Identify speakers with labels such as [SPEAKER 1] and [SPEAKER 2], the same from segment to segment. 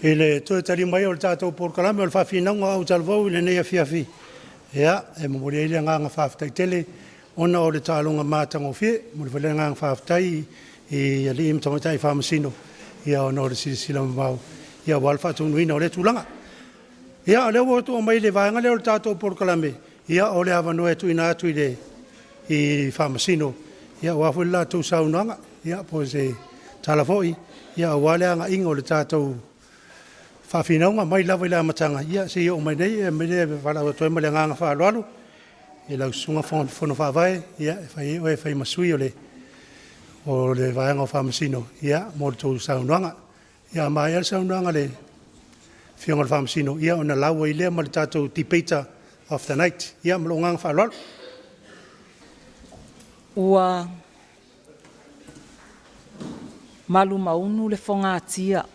[SPEAKER 1] I le toe taliu mai o le tatou polokalame o le Faafinauga o Autalavou i lenei afiafi, ia, e momoli ai le agaga faafetai tele ona o le taaloga matagofie. E momoli foi le agaga faafetai i alii ma tamaitai Faamasino ona o le silasila mamao aua le faataunuuina o lea tulaga. Ia, o lea ua oo mai i le vaega lea o le tatou polokalame, ia o le avanoa e tuuina atu i Faamasino aua foi le latou saunoaga po o se tala foi aua le agaiga o le tatou Faafinauga mai lava i le amataga seia oo mai nei. O le mea lea e valaau atu ai ma le agaga faaaloalo i lau Susuga i le Fono Faavae e fai ai oe ma sui o le Vaega o Faamasino mo le tou saunoaga. Ia, a maea le saunoaga a le Afioga i le Faamasino, ona lau ai lea ma le tatou debater of the night. Ia ma lou agaga faaaloalo.
[SPEAKER 2] Ua malumaunu le fogatia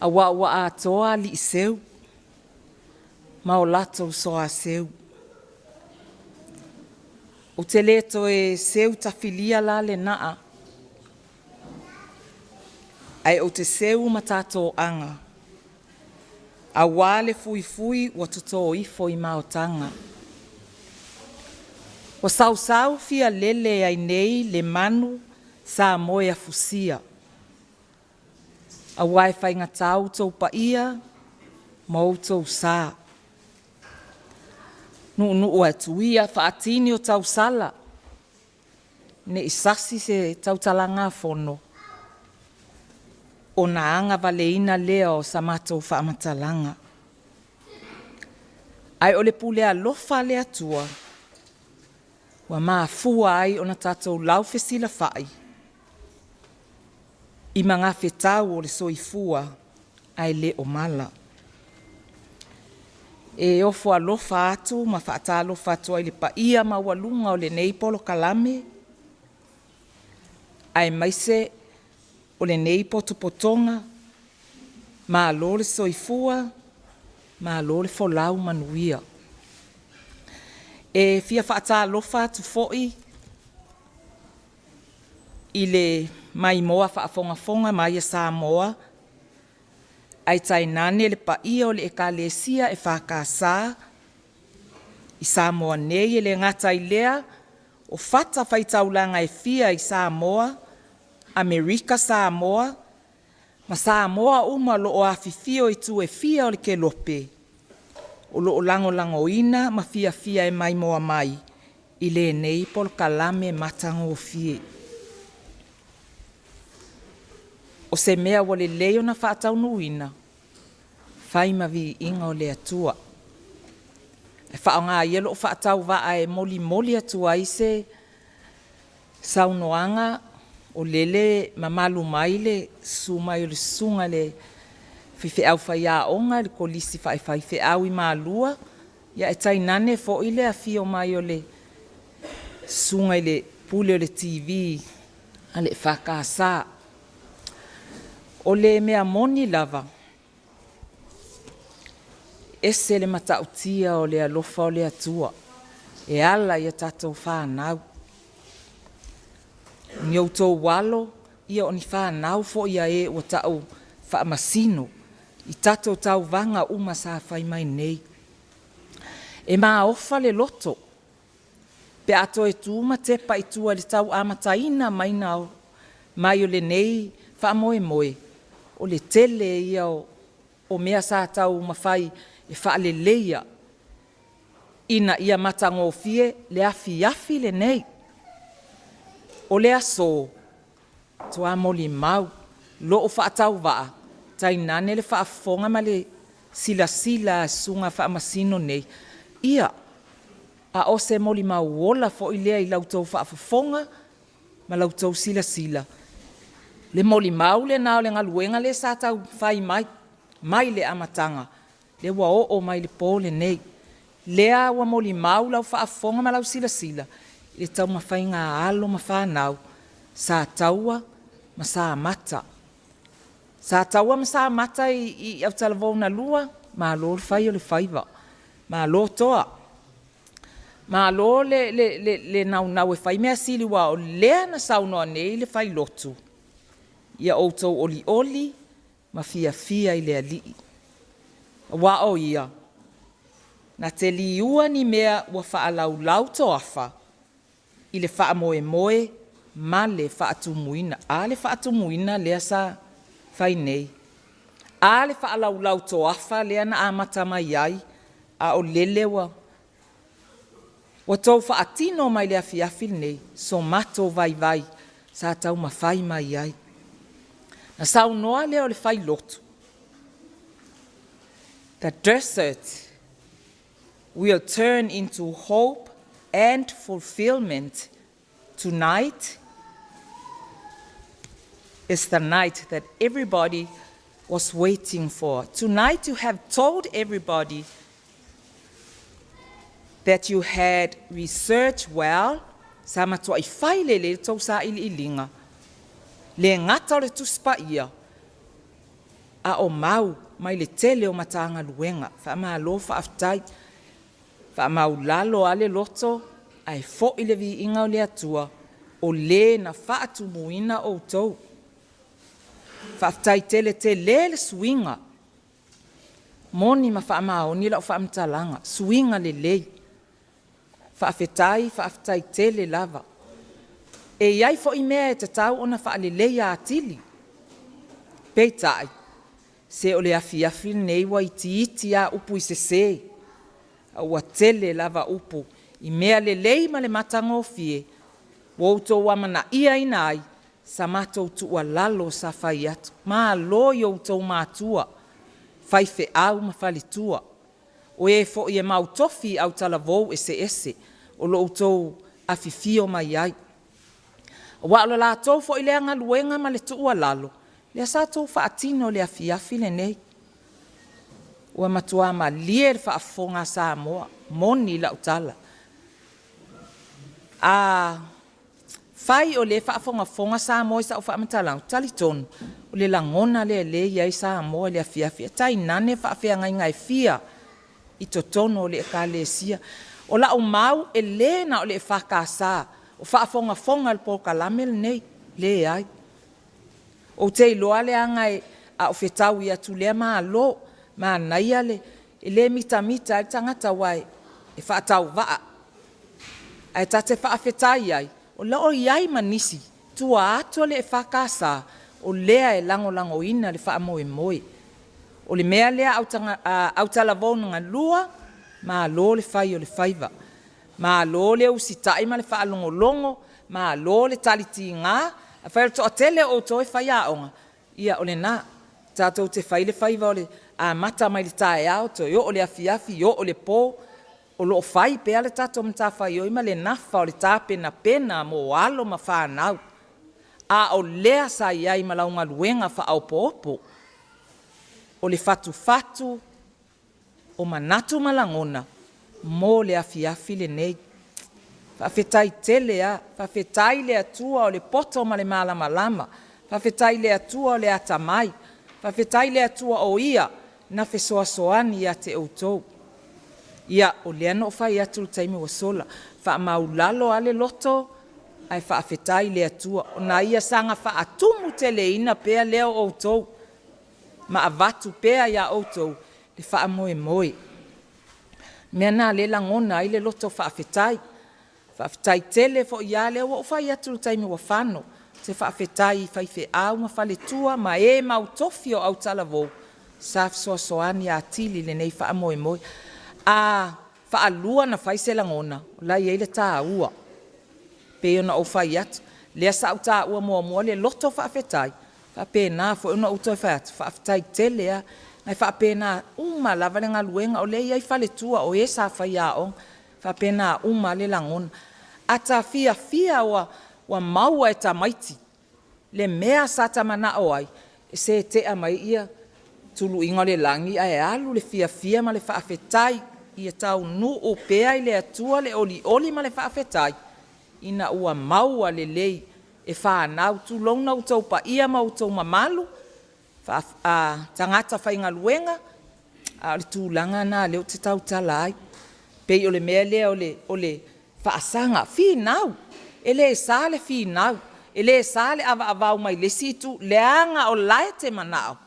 [SPEAKER 2] aua ua atoa aliiseu ma o latou soaseu. Ou te le toe seu tafilia la lenaa, ae ou te seu matatoaga aua le fuifui ua toto ifo i maotaga. Ua sausau fialele ai nei le manu sa moeafusia, aua e faigata outou paia ma outou sa. Nuunuu atu ia faatini o tausala, ne i sasi se tautalaga a Fono, ona agavaleina lea o sa matou faamatalaga. Ae o le pule alofa a le Atua ua mafua ai ona tatou laufesilafai i magafetau o le soifua ae le o mala. E ofo alofa atu ma faatalofa atu ai i le paia maualuga o lenei polokalame, aemaise o lenei potopotoga, malo le soifua, malo le folau manuia. E fia faatalofa atu foi i le maimoa faafogafoga mai a Samoa, ae tainane le paia o le Ekalesia EFKS i Samoa nei. E le gata i lea o fatafaitaulaga e fia i Samoa, Amerika Samoa ma Samoa uma o lo o afifio i itu e fia o le kelope, o lo o lagolagoina ma fiafia e maimoa mai i lenei polokalame matagofie. O se mea ua lelei ona faataunuuina, fai ma viiga o le Atua. E faaaoga ia lou faatauvaa e molimoli atu ai se saunoaga, o lele e mamalu mai le susu mai o le Susuga i le Faifeau Faiaoga i le Kolisi Faafaifeau i Malua, ae tainane foi le afio mai o le Susuga i le Pule o le TV a le EFKS. O le mea moni lava, e ese le matautia o le alofa o le Atua e ala i a tatou fanau. O ni outou alo, o ni fanau foi a e ua tau faamasino i tatou tauvaga uma sa fai mai nei. E maofa le loto pe a toe tu ma tepa i tua i le tau amataina mai o lenei faamoemoe, o le tele ia o mea sa taumafai e faaleleia ina ia matagofie le afiafi lenei. O le aso, matua molimau lou faatauvaa, tainane le faafofoga ma le silasila a Susuga Faamasino nei, ia, a o se molimau ola foi lea i la outou faafofoga ma la outou silasila, le molimau lena o le galuega lea sa tau fai mai mai le amataga, lea ua oo mai i le po lenei. Lea ua molimau lau faafofoga ma lau silasila i le taumafaiga a alo ma fanau sa taua ma sa mata. Sa taua ma sa mata i autalavou na lua, malo le fai o le faiva, malo toa. Malo le naunau e fai measili aua o lea na saunoa nei le Failotu, ia outou olioli. ma fiafia i le Alii. Aua o Ia, na te liua ni mea ua faalaulau toafa i le faamoemoe ma le faatumuina. A le faatumuina lea sa fai nei? A le faalaulau toafa lea na amata mai ai, a o lele ua outou faatino mai le afiafi lenei so matou vaivai sa taumafai mai ai. Na saunoa lea o le failotu, the desert will turn into hope and fulfillment tonight is the night that everybody was waiting for. Tonight you have told everybody that you had researched well, sa matuai fai lelei le tou sailiiliga, le gata o le Tusi Paia, a o mau mai le tele o Matagaluega. Faamalo faafetai. Faamaulalo lava le loto ae foi le viiga o le Atua, o Le na faatumuina outou. Faafetai tele, tele le suiga. Moni ma faamaoni lau faamatalaga, suiga lelei. Faafetai, faafetai tele lava. E i ai foi mea e tatau ona faaleleia atili. Peitai, se o le afiafi lenei ua itiiti lava upu i sese, a ua tele lava upu i mea lelei ma le matagofie ua outou amanaiaina ai sa matou tuualalo sa fai atu. Malo i outou matua, faifeau ma faletua, o e foi e mautofi i autalavou eseese o lo o outou afifio mai ai. Aua o le latou foi lea galuega ma le tuualalo, lea sa outou faatino i le afiafi lenei. Ua matua malie le faafofoga a Samoa, moni lau tala. A fai o lea e faafogafoga Samoa i sau faamatalaga, ou te talitonu o le lagona lea o lea e i ai Samoa i le afiafi, tainane faafeagaiga e fia i totonu o le Ekalesia. O lau mau, e le na o le EFKS o faafogafoga i le polokalame lenei, leai. Ou te iloa leaga a o fetaui atu lea Malo, manaia le, e le mitamita ai le tagata aua e faatauvaa. Ae ta te faafetai ai, o lo o i ai ma nisi tua atu o le EFKS o lea e lagolagoina le faamoemoe. O le mea lea autalavou 2, malo le fai o le faiva, malo le usitai ma le faalogologo, malo le talitiga. Afai o le toatele o outou e faiaoga, ia o lena. Tatou te fai le faiva o le amata mai le taeao toe oo i le afiafi, oo i le po, o lo o fai pea le tatou matafaioi ma le nafa o le tapenapena mo alo ma fanau. A o lea sa i ai ma lau galuega faaopoopo, o le fatufatu o manatu ma lagona mo le afiafi lenei. Faafetai tele lava, faafetai i le Atua o le poto ma le malamalama, faafetai i le Atua o le atamai, faafetai i le Atua o Ia na fesoasoani ia te outou. Ia, o lea na ou fai atu i le taimi ua sola, faamaulalo lava le loto ae faafetai i le Atua, na Ia saga faatumuteleina pea lea o outou ma avatu pea ia outou le faamoemoe. O le mea lena o lea e lagona ai le loto faafetai. Faafetai tele foi lava, lea ua ou fai atu i le taimi ua fano, ou te faafetai i faifeau ma faletua ma e mautofi o autalavou sa fesoasoani atili i lenei faamoemoe. A faalua ona fai se lagona, o la e i ai le taua. E pei ona ou fai atu, lea sa ou taua muamua le loto faafetai, e faapena foi ona ou toe fai atu, faafetai tele lava. E faapena uma lava le galuega, o lea e i ai faletua o e sa faiaoga, e faapena uma lava le lagona. Ata fiafia ua maua e tamaiti le mea sa ta manao ai, e setea mai tuluiga o le lagi ae alu le fiafia ma le faafetai ia taunuu pea i le Atua le olioli ma le faafetai ina ua maua lelei e fanau, tulouna outou paia ma outou mamalu, tagata faigaluega, a o le tulaga lena o lea ou te tautala ai. E pei o le mea lea o le faasaga, finau, e le sa le finau, e le sa le avaavao mai le isi itu, leaga o la e te manao.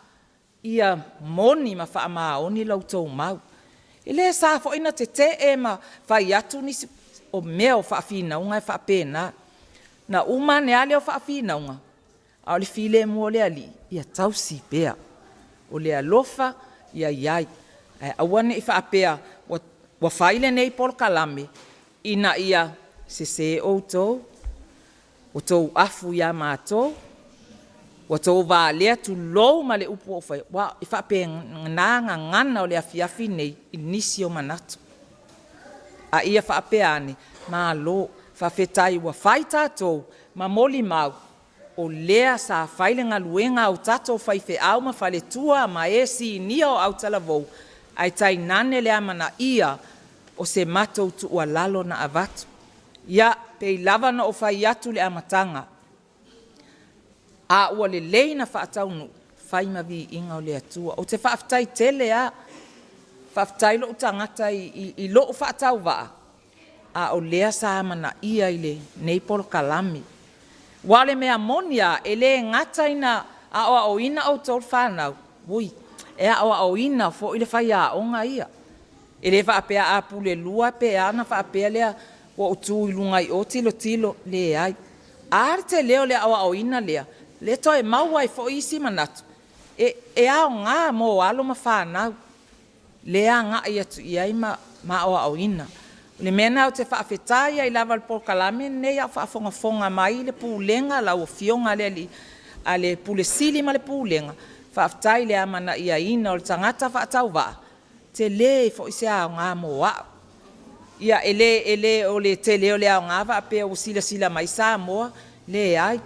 [SPEAKER 2] Ia moni ma faamaoni la outou mau. E le sa foi ona tetee ma fai atu nisi o mea o faafinauga e faapena. Na uma ane lava lea o faafinauga, a o le filemu o le Alii, ia tausi pea. O le alofa ia i ai, ae aua ne i faapea ua fai lenei polokalame ina ia sese outou, ua outou afu ia matou, ua outou valea tulou ma le upu ua ou faia, aua e faapena gagana o le afiafi lenei i nisi o manatu. A ia faapea ane, malo faafetai ua fai tatou ma molimau o lea sa fai le galuega a o tatou faifeau ma faletua ma e sinia o autalavou, ae tainane le amanaia o se matou tuualalo na avatu. Ia, pei lava ona ou fai atu i le amataga, a ua lelei ona faataunuu, fai ma viiga o le Atua. Ou te faafetai tele lava, faafetai lou tagata i lou faatauvaa, a o lea sa amanaia i lenei polokalame. Aua o le mea moni lava, e le gata ina aoaoina outou le fanau, ui, e aoaoina foi le faiaoga ia. E le faapea a pule lua pe a ona faapea lea ua ou tu i luga i o tilotilo, leai. A le tele o le aoaoina lea, lea e toe maua ai foi isi manatu e aoga mo alo ma fanau lea e agai atu i ai ma aoaoina. O le mea lena ou te faafetai ai lava i le polokalame lenei a o faafogafoga mai le Pulega, lau Afioga i le Ofisa Sili ma le Pulega, faafetai i le amanaiaina o le tagata faatauvaa, e tele foi se aoga mo au. Ia e le o le tele o le aoga faapea ua silasila mai Samoa, leai.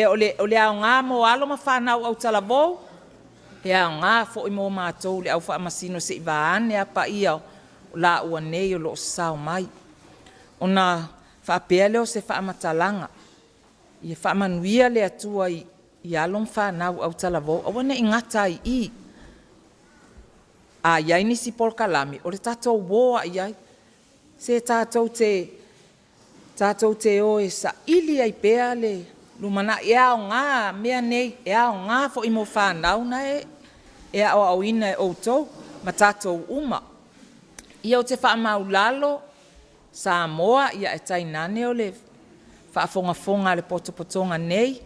[SPEAKER 2] O le aoga mo alo ma fanau autalavou, e aoga foi mo matou le au faamasino se i vaeane lava paia o laua nei o lo o sasao mai. Ona faapea lea o se faamatalaga, ia faamanuia le Atua i alo ma fanau autalavou, aua ne i gata ai i i. A i ai nisi polokalame, o le tatou o lava i ai. Se tatou te o e saili ai pea le lumanai. E aoga mea nei, e aoga foi mo fanau na e aoaoina e outou ma tatou uma. Ia ou te faamaualalo Samoa ae tainane o le faafogafoga a le potopotoga nei,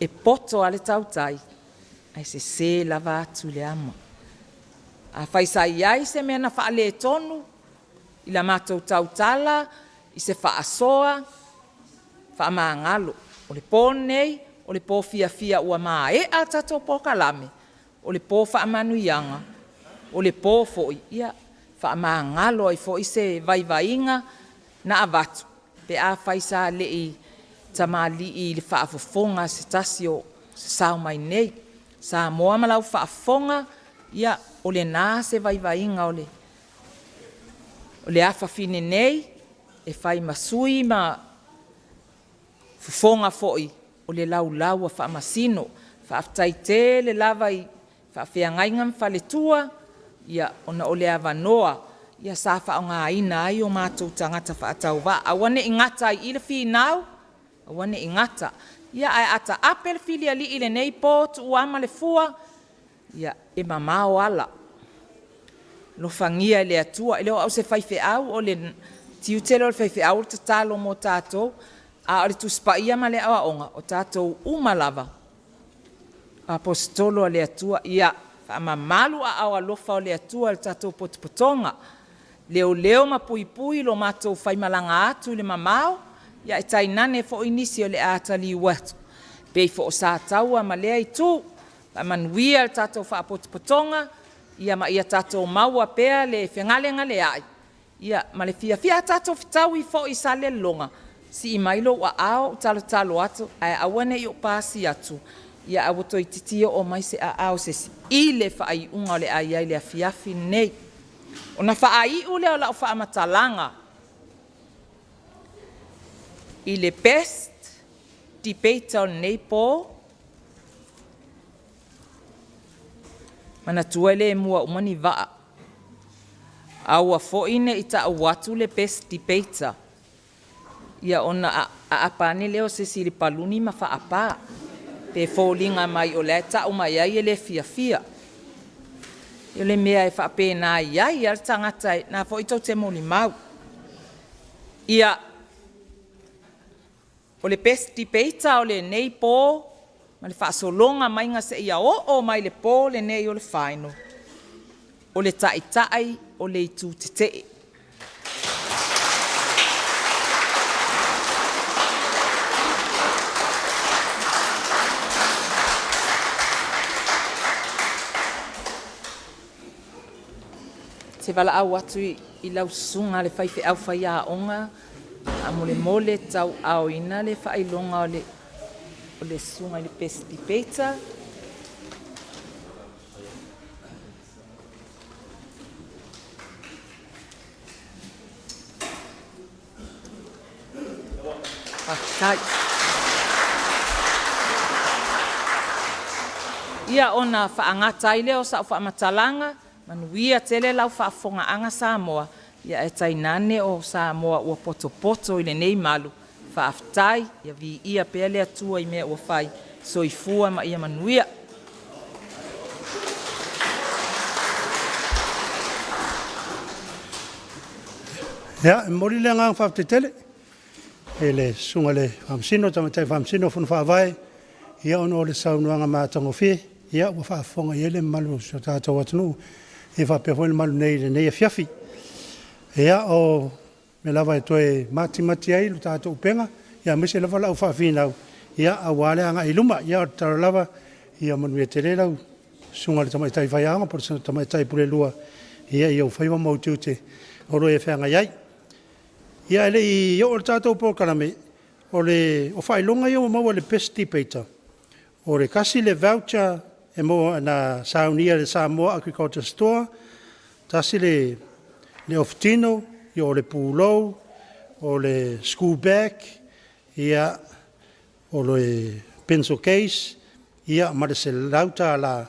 [SPEAKER 2] e poto lava le tautai ae sese lava atu i le ama. Afai sa i ai se mea na faaletonu i la matou tautala, i se faasoa, faamagalo. O le po lenei, o le po fiafia ua maea a tatou polokalame, o le po o faamanuiaga, o le po foi e faamagalo ai foi se vaivaiga na avatu pe afai sa le i tamalii i le faafofoga a se tasi o sasao mai nei. Samoa ma lau faafofoga, ia o lena se vaivaiga o le afafine nei e fai ma sui ma fofoga foi o le laulau a Faamasino. Faafetai tele lava i faafeagaiga ma faletua ona o le avanoa sa faaaogaina ai o matou tagata faatauvaa. Aua ne i gata ai i i le finau, aua ne i gata. Ia ae a taape le filialii i lenei po tuuama le fua, ia e mamao ala, alofagia e le Atua. E le o au o se faifeau, o le tiute lea o le faifeau o le tatalo mo tatou, a o le Tusi Paia ma le aoaoga, o tatou uma lava o Aposetolo a le Atua. Ia faamamalu aao alofa o le Atua i le tatou potopotoga, leoleo ma puipui lo matou faimalaga atu i le mamao, ae tainane foi nisi o le a taliu atu e pei foi o Sataua ma lea itu. Faamanuia le tatou faapotopotoga ma ia tatou maua pea le fegalegaleai ma le fiafia. A tatou fetaui foi i Salelologa, sii mai lou aao ou talotalo atu ae aua ne i ou pasi atu ae ua toeitiiti oo mai se aao o se isi i le faaiuga o le a i ai i le afiafi lenei. Ona faaiu lea o lau faamatalaga i le best debater o lenei po, manatua e le mua uma ni vaa. Aua foi ne i tau atu le best debater ona aapa ane lea o se isi i le paluni ma faapa. Pe foliga mai o la e tau mai ai e le fiafia. O le mea e faapena i ai lava le tagata, na foi tou te molimau. Ia, o le best debater o lenei po ma le faasologa maiga seia oo mai le po lenei o le final, o le Taitai o le Itu Tetee. Ou te valaau atu i lau susuga le faifeau faiaoga, faamolemole tauaaoina le faailoga o le susuga i le best debater. Faafetai. Ia ona faagata ai lea o sau faamatalaga, manuia tele lau faafofogaaga Samoa, ia ae tainane o Samoa ua potopoto i lenei malu. Faafetai, ia viia pea le Atua i mea ua fai. Soifua ma ia manuia.
[SPEAKER 1] Ia, e momoli le agaga faafetai tele i le Susuga i le Faamasino, Tamaitai Faamasino o Fono Faavae, ia ona o le saunoaga matagofie, ia ua faafofoga i ai le mamalu o si o tatou atunuu, ia faapea foi le mamalu nei i lenei afiafi. Ia o le mea lava e toe matimati ai le tatou upega, ia aemaise lava le au faafinau, ia aua le agai i luma. Ia o le tatalo lava, ia manuia tele lau Susuga i le Tamaitai Faiaoga po o le Tamaitai Pulelua i ou faiva ma ou tiute o lo o e feagai ai. Ia ae le i oo i le tatou polokalame, o faailoga ia ua maua e le Best Debater, o le tasi le voucher na saunia e le Samoa Agriculture Store, tasi le ofe tino, o le pulou, o le school bag, ia o le pencil case, ia ma le $100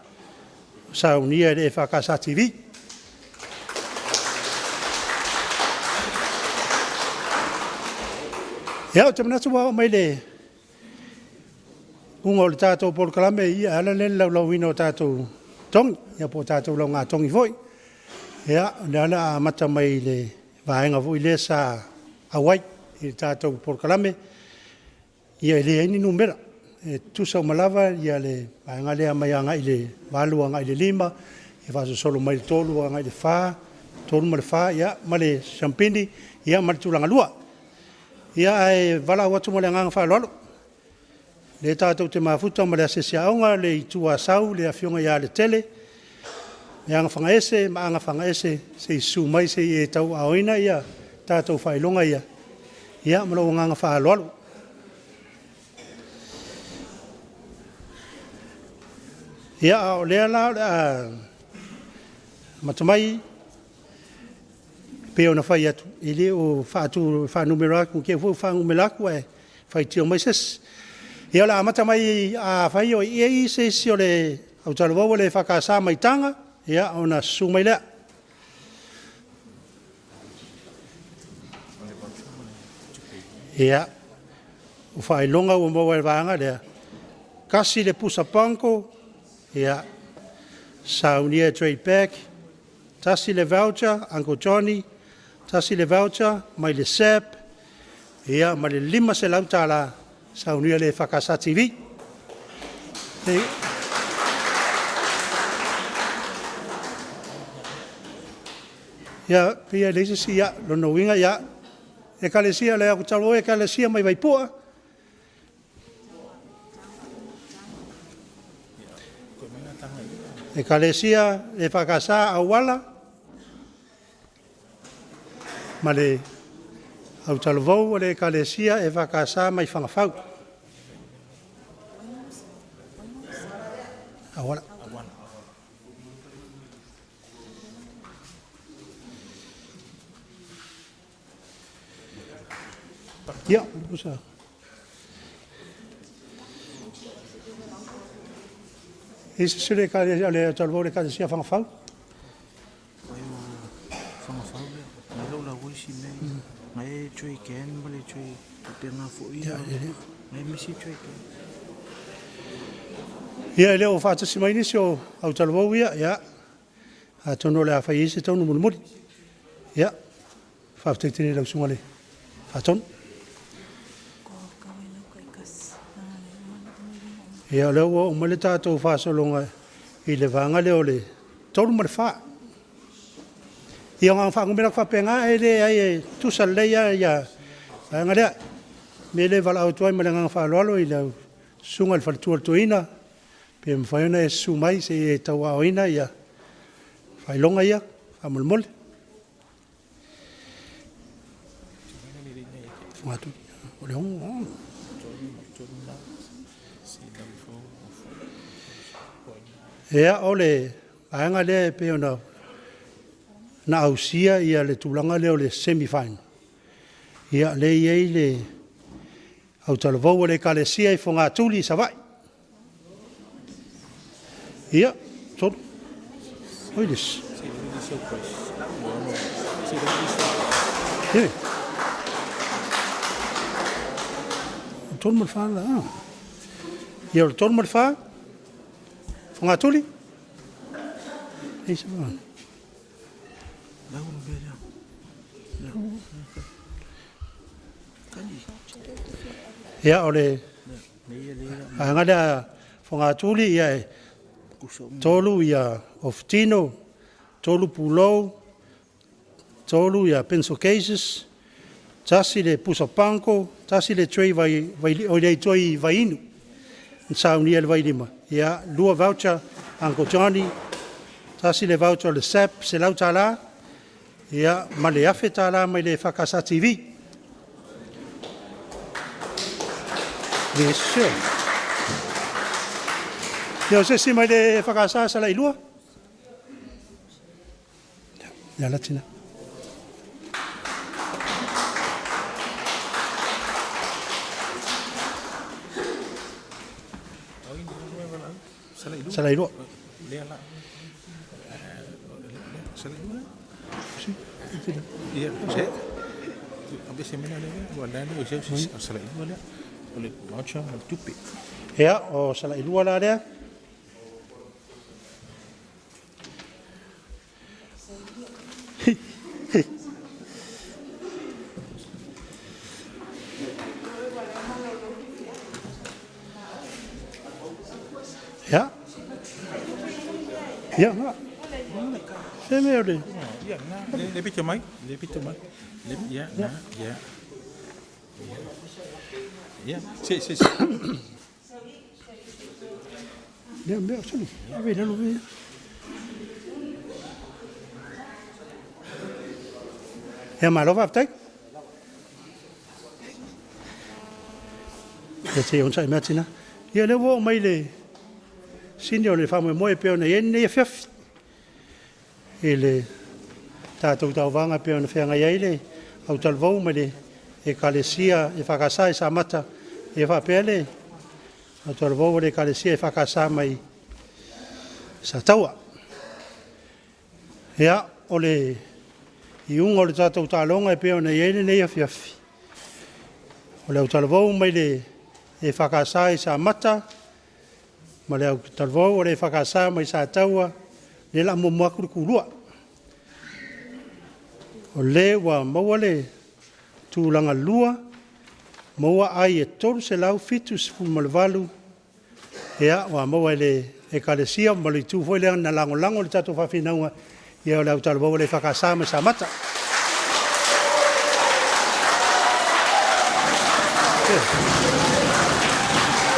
[SPEAKER 1] saunia e le EFKS TV. Ia ou te manatu ua oo mai le iuga o le tatou polokalame e ala lea i le laulauina o tatou togi, ia po o tatou laugatogi foi. Ia o lea o le a amata mai i le vaega foi lea sa auai i le tatou polokalame. Ia e leai ni numera, e tutusa uma lava le vaega lea mai agai le 8 agai i le 5, faasolosolo mai i le 3 agai i le 4, 3 ma le 4, ia ma le siamupini ma le tulagalua. Ia ae valaau atu ma le agaga faaaloalo, o lea tatou te mafuta ma le asiasi aoga a le Itu Asau le Afioga ia Letele, Leagafagaese ma Agafagaese, se i susu mai se i e tauaaoina tatou faailoga ia. Ia ma lou agaga faaaloalo. Ia, a o lea la o le a amata mai, e pei ona fai atu, e le o faanumera atu ne i te i foi ua faanumera atu ae faitio mai se isi. Ia o le a amata mai, afai o i ai se isi o le autalavou o le EFKS mai Taga, ia ona susu mai lea. Ia, o faailoga ua maua e le vaega lea, 1 le pusa pondo, saunia e Trade Pack, 1 le voucher Uncle Johnny, 1 le voucher mai le SABB, ia ma le $500 saunia e le EFKS TV. Ia, pei lava e leai se isi, o lona uiga ia, Ekalesia le Autalavou Ekalesia mai Vaipua, Ekalesia EFKS Auala ma le autalavou a le Ekalesia EFKS mai Fagafau. Auala. Ia, e i ai se isi o le autalavou a le Ekalesia Fagafau? Ia e le o faatasi mai nisi o autalavou ia, ia atonu o le a fai i ai se tonu mulimuli. Ia, faafetai tele i lau Susuga i le Faatonu. Ia o lea ua oo mai le tatou faasologa i le vaega lea o le 3 ma le 4. Ia na ona faanumera atu faapena, e leai e tutusa lelei lava vaega ia. O le mea lea e valaau atu ai ma le agaga faaaloalo i lau Susuga i le faletua o le toeaina, pe mafai ona e susu mai se i e tauaaoina faailoga ia faamolemole. Ia, o le vaega lea e pei ona ausia le tulaga lea o le semi-final, ia lea e i ai le autalavou a le Ekalesia i Fogatuli i Savaii. Ia, sole, oi le 3 ma le 4 le la. Ia o le 3 ma le 4, Fogatuli. Ia o le vaega lea a Fogatuli, ia e 3 ofe tino, 3 pulou, 3 pencil cases, 1 le pusa pango, 1 le tray vaiinu na saunia e le Vailima, ia 2 voucher Uncle Johnny, 1 le voucher a le SABB $100, ia ma le $1000 mai le EFKS TV. Ia o se isi mai le EFKS Salailua? Ia lati la. Salailua. Ia, o Salailua la lea. Ia. Ia, na. Se mea o le...
[SPEAKER 3] Le pito mai, le pito mai. Ia, na, ia. Ia, se, se, se.
[SPEAKER 1] Mea, mea, sulu. Ave i lalo mea. Ia, malo faafetai. Ia se i onosai mai lava tina. Ia o lea ua oo mai le sini o le faamoemoe e pei ona i ai lenei afiafi i le tatou tauvaga e pei ona feagai ai le autalavou mai le Ekalesia EFKS i Samata faapea le autalavou a le Ekalesia EFKS mai Sataua. Ia, o le iuga o le tatou taaloga e pei ona i ai lenei afiafi, o le autalavou mai le EFKS i Samata ma le autalavou a le EFKS mai Sataua, lea o le a muamua atu le tulua. O le ua maua le tulaga lua, maua ai e 378, ia ua maua e le Ekalesia ma le itu foi lea na lagolago i le tatou faafinauga, ia o le autalavou a le EFKS mai Samata.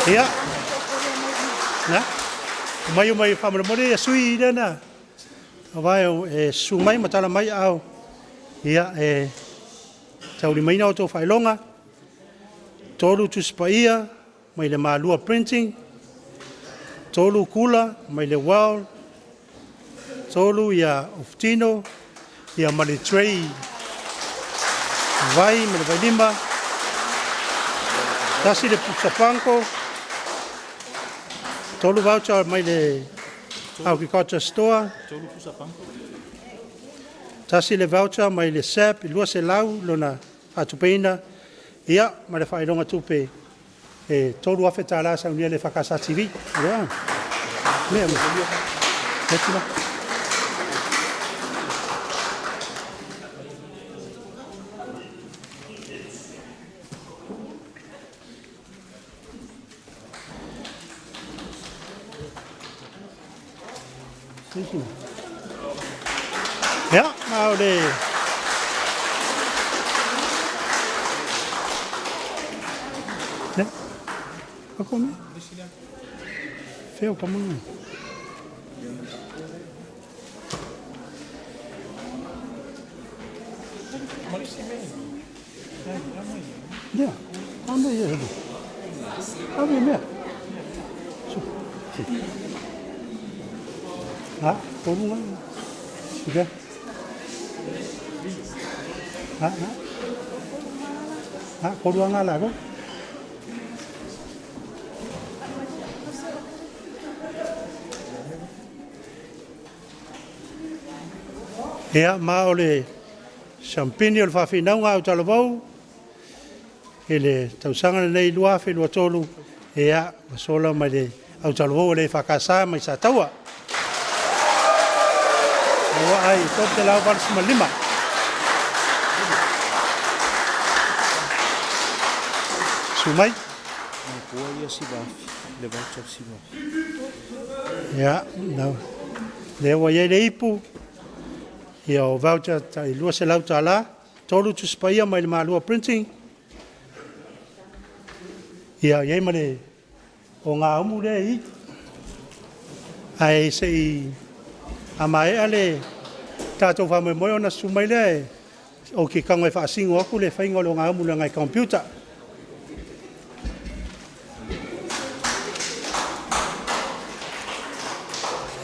[SPEAKER 1] Ia, na, omai omai faamolemole ia sui lea na e susu mai ma tala mai aao, ia e taulimaina a outou faailoga, 3 Tusi Paia mai le Malua Printing, 3 kula mai le World, 3 ofu tino, ia ma le tray vai ma le vailima, 1 le pusa pango, 3 voucher mai le Agriculture Store, 1 le voucher mai le SABB e 200 lona faatupeina, ia ma le faailoga tupe e $3000 saunia e le EFKS TV. Mea mo. Leti la. Ia, ma o le Ia. Ako me. Feo ka manga. Ia, ame ia hele. Ame mea. So. Ha, tolu nga. Ika. Ha, ha. Ha, koru anga la ko. Ia, ma o le siampini o le faafinauga a Autalavou i le tausaga lenei 2023, ia, ua sola mai le Autalavou a le EFKS mai Sataua. Ua ai 385. Susu mai. Ia, lea ua i ai le ipu, ia o voucher tai $200, 3 Tusi Paia mai le Malua Printing. Ia, e i ai ma le ogaumu lea e i i. Ae se i maea le tatou faamoemoe ona susu mai lea, ou te tago e faasino atu le faiga o le ogaumu leaga e computer.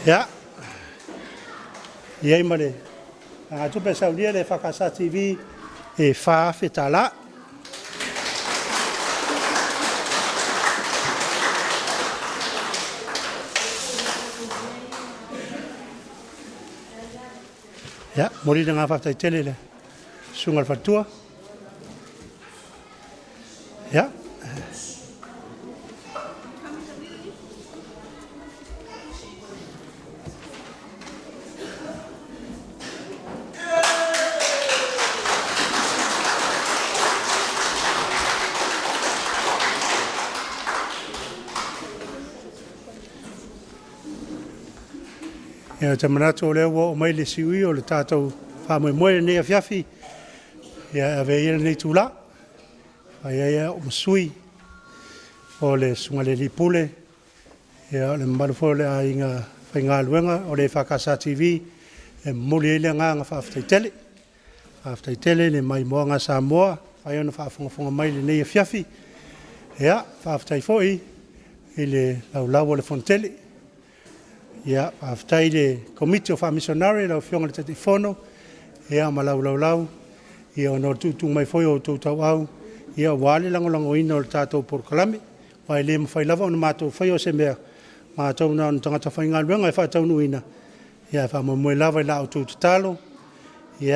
[SPEAKER 1] Ia, e i ai ma le vaegatupe a saunia e le EFKS TV e $4,000. Ia, momoli le agaga faafetai tele i le susuga i le faletua. Ia. Ia, ou te manatu o lea ua oo mai le siui o le tatou faamoemoe i lenei afiafi, ia e avea ia lenei itula e fai ai au ma sui o le Susuga i le Alii Pule, ia o le mamalu foi o le aiga faigaluega o le EFKS TV, e momoli ai le agaga faafetai tele. Faafetai tele i le maimoaga a Samoa ua mafai ona faafogafoga mai i lenei afiafi. Ia, faafetai foi i le laulau a le Fonotele. Ia, faafetai i le Komiti o Faa-Misionare lau Afioga i le Taitaifono ma lau laulau ona o le tuutuu mai foi o outou tauau aua le lagolagoina o le tatou polokalame, aua e le mafai lava ona matou faia se mea, o matou na o tagata faigaluega e faataunuuina, ae faamoemoe lava i la outou tatalo e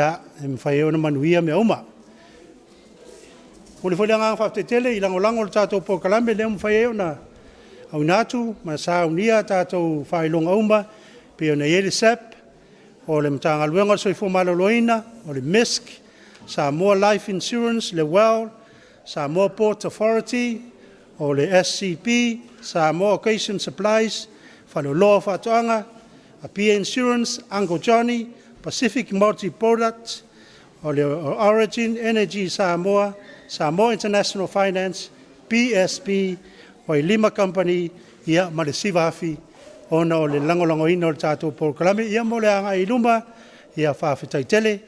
[SPEAKER 1] mafai ai ona manuia mea uma. E momoli foi le agaga faafetai tele i lagolago i le tatou polokalame lea ua mafai ai ona auina atu ma saunia tatou faailoga uma e pei ona i ai le SABB, o le Matagaluega o le Soifua Maloloina, o le MISC, Samoa Life Insurance, le World, Samoa Ports Authority, o le SCB, Samoa Occasion Supplies, Faleoloa o Faatoaga, Apia Insurance, Uncle Johnny, Pacific Multi Products, o le Origin Energy Samoa, Samoa International Finance, PSP, Vailima Company ma le Siva Afi ona o le lagolagoina o le tatou polokalame. Ia mo le agai i luma, ia faafetai tele,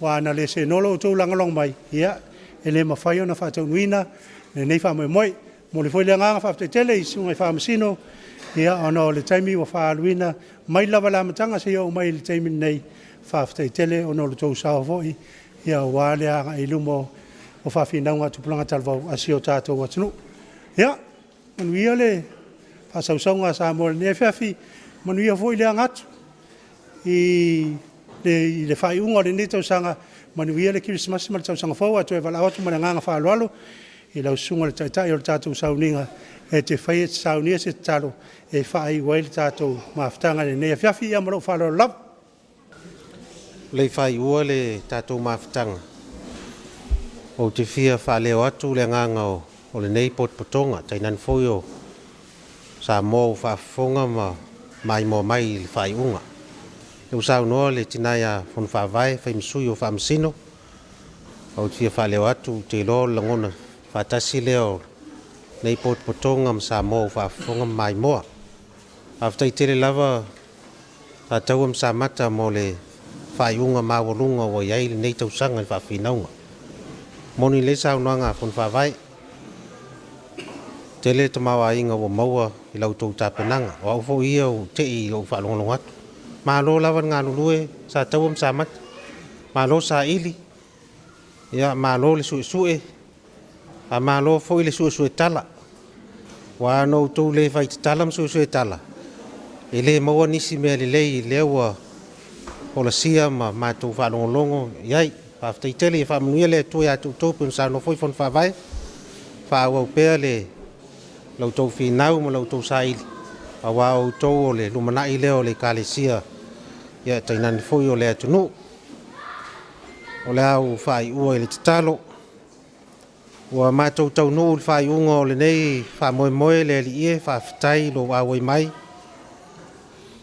[SPEAKER 1] aua ana le seanoa lo outou lagolago mai, ia e le mafai ona faataunuuina lenei faamoemoe. E momoli foi le agaga faafetai tele i Susuga i Faamasino ona o le taimi ua faaaluina mai lava i le amataga seia oo mai i le taimi lenei, faafetai tele ona o le tou sao foi aua le agai i luma o faafinauga a tupulaga talavou a si o tatou atunuu. Ia, manuia le faasausauga a Samoa i lenei afiafi, manuia foi le aga atu i le faaiuga o lenei tausaga, manuia le Kerisimasi ma le Tausaga Fou. Ae toe valaau atu ma le agaga faaaloalo i lau susuga i le Taitai o le tatou sauniga e te faia e te saunia se tatalo e faaiu ai le tatou mafutaga i lenei afiafi. Ia ma lou faaaloalo lava.
[SPEAKER 4] Le i faaiua le tatou mafutaga, ou te fia faaleo atu le agaga o lenei potopotoga, tainane foi o Samoa ua faafofoga ma maimoa mai i le faaiuga. Ua saunoa le tina ia Fonofaavae e fai ma sui o Faamasino, ou te fia faaleo atu, ou te iloa o le lagona faatasi lea o lenei potopotoga ma Samoa ua faafofoga ma maimoa. Faafetai tele lava Sataua ma Samata mo le faaiuga maualuga ua i ai lenei tausaga i le faafinauga. Moni lelei le saunoaga a Fonofaavae, tele le tamaoaiga ua maua i la outou tapenaga. O au foi ia ua tei i lou faalogologo atu. Malo lava le galulue Sataua ma Samata, malo saili, malo le suesue, malo foi le suesue tala. Aua a na outou le faitatala ma suesue tala, e le maua nisi mea lelei lea ua folasia ma matou faalogologo i ai. Faafetai tele, ia faamanuia le Atua ia te outou pei ona saunoa foi Fonofaavae, faaauau pea la outou finau ma la outou saili, aua o outou o le lumanai lea o le Ekalesia, tainane foi o le atunuu. O le a ou faaiua i le tatalo. Ua matou taunuu i le faaiuga o lenei faamoemoe le Alii e, faafetai i lou auai mai,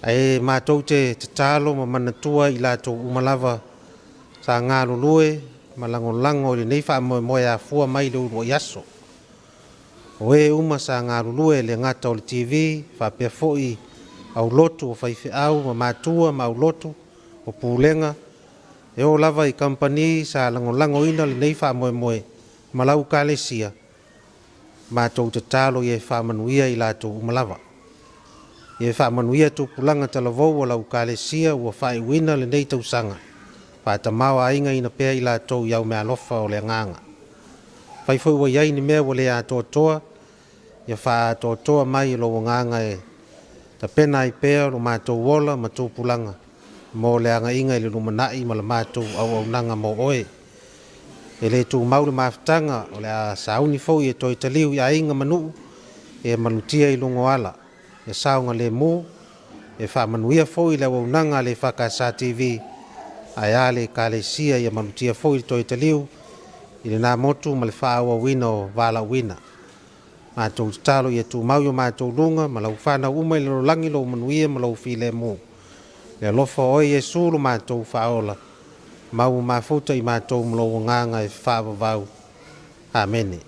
[SPEAKER 4] ae matou te tatalo ma manatua i latou uma lava sa galulue ma lagolago i lenei faamoemoe e afua mai i le uluai aso. O e uma sa galulue, e le gata o le TV faapea foi aulotu o faifeau ma matua ma aulotu o pulega, e oo lava i kamupani sa lagolagoina lenei faamoemoe ma lau Ekalesia, matou tatalo ia e faamanuia i latou uma lava. Ia faamanuia tupulaga talavou o lau Ekalesia ua faaiuina lenei tausaga, faatamaoaigaina pea i latou i au meaalofa o le agaga. Afai foi ua i ai ni mea ua le atoatoa, ia faaatoatoa mai e lou agaga e tapena ai pea lo matou ola ma tupulaga mo le agaiga i le lumanai ma le matou auaunaga mo oe. E le tumau le mafutaga, o le a sauni foi e toe taliu i aiga ma nuu e malutia i luga o ala, ia saogalemu. E faamanuia foi le auaunaga a le EFKS TV ae a le Ekalesia, ia malutia foi le toe taliu i lena motu ma le faaauauina o valaauina. Matou tatalo ia tumau i o matou luga ma lau fanau uma i le lalolagi lou manuia ma lou filemu. Le alofa o oe Iesu lo matou Faaola, mau ma mafuta i matou ma lou agaga e faavavau. Amene.